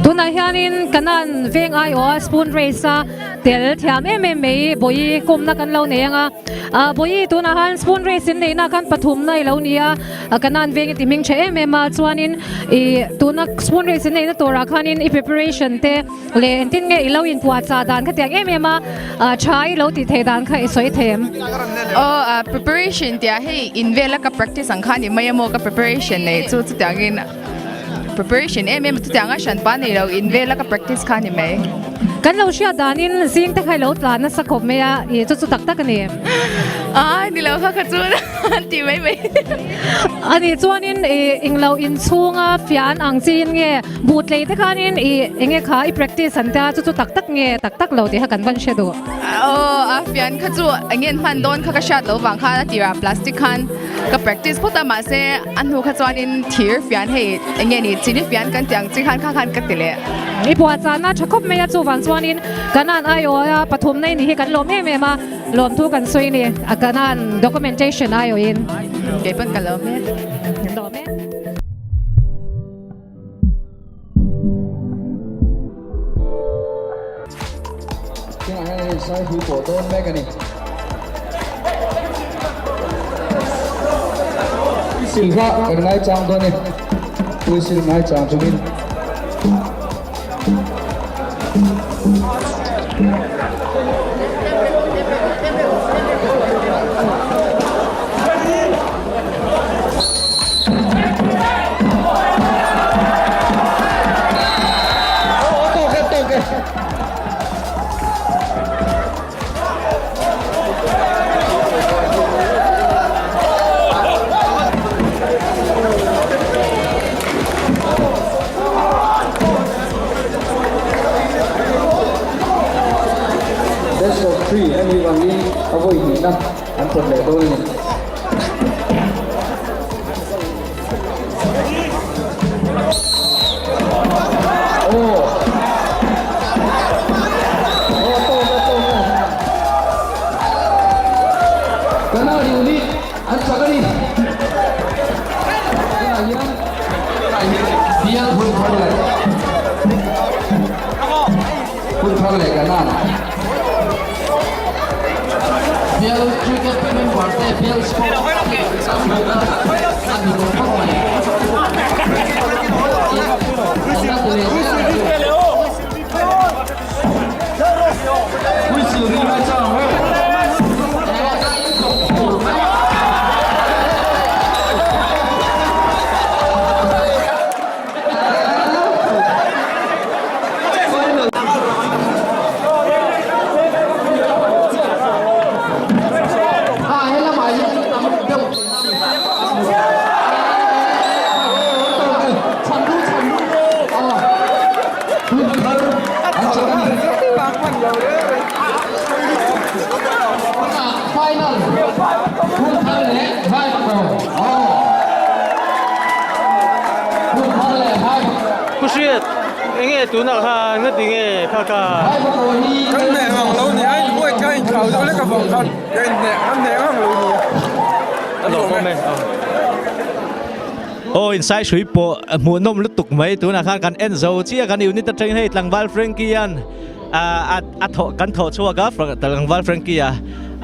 Tunah hianin Kanan veng aiawha spoon race a tel thiam em em mai Bawihi kawmna kan lo nei ang a. Ah Bawihi tunah khan spoon race in neihna khan pathumna i lo ni a, Kanan veng i ti hming tha em em a chuanin ih tuna spoon race in neihna turah khanin i preparation te leh engtin nge i lo inpuahchah dan kha tiang em em a, tha i lo tih theih dan kha i sawi thei em? Aw ah preparation tih ah hei in vela ka practice ang kha ni mai a maw ka preparation nei chu chutiangin preparation em em chutianga hranpa nei lo in vela ka practice kha ni mai. Kan lo hriat danin zing te kha i lo tlan nasa khawp mai a, ih chu chu tak tak a ni. Aa ni lo kha kha chu an ti mai mai. A nih chuanin ih englo inchhunga fian ang chiin nge Buhtlei te khanin i enge kha i practice an tia chu chu tak tak nge tak tak lo tih kha kan van hre duh. Aw a fian kha chu enge an hman dawn kha ka hriat loh vang khan a tirah plastic khan ka practice phawt a mahse a hnu kha chuanin thir fian hei enge ni chini fian kan tih ang chi khan kha khan ka ti leh. I buahchahna tha khawp mai a chuvang chuanin Kanan aiawha pathumna i nih hi kan lawm em em a lawmthu kan sawi a ni a Kanan documentation aiawhin. Kei pawn ka lawm e. Lawm e. Tunah hian hei sai hlui pawh dawn mek a ni. Puisil kha kan ngaichang dawn e. Puisil ngaichang chungin. Best of 3 a nih vangin a vawi hnihna an pawt leh dawn a ni. Pu Hriat, enge tunah khan nga ti nge kha kha? Kan hneh ngang lo ni, a inbuai kha a inthlau deuh lek avang khan ka inhneh, kan hneh ngang lo ni. A lawmawm e. Aw insai hrui pawh hmuhnawm lutuk mai tunah khan kan en zo chiah kan unit atangin hei tlangval Frankie an a thawh kan thawh chhuak a tlangval Frankie a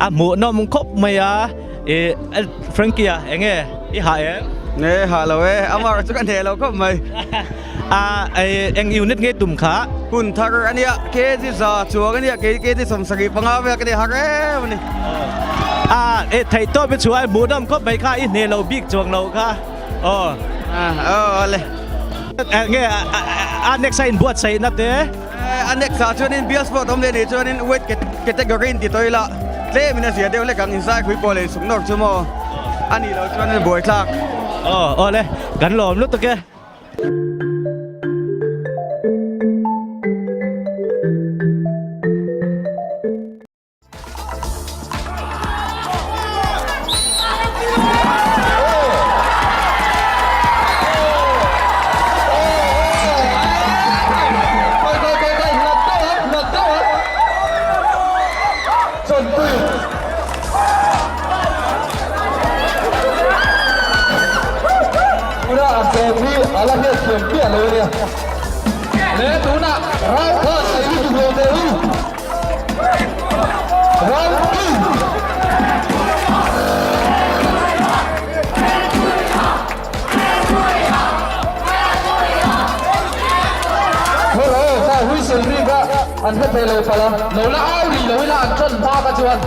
a hmuhnawm khawp mai a ih Frankie a enge i hah em? Nge hah lo e, amah chu ka hneh lo khawp mai. A eng unit nge tum kha? Hun thar a nia, kg za chuang a nia, kei kg 75 vel ka ni har em a ni. A e theih tawp i chhuah a, hmuhnawm khawp mai kha, i hne lo bik chuang lo kha. Aw. Aw le. Nge a next a inbuatsaihna te? A next ah chuanin bial sport awm leh nih chuanin weight category in ti tawh ila tlem in a zia deuh lek ang inzai khui pawh leh insuk nawr chu maw a nih loh chuanin buaithlak. Aw aw le kan lawm lutuk e. An hre thei lo palh a, lo la au rih lo ila an ṭan hma kha chuan.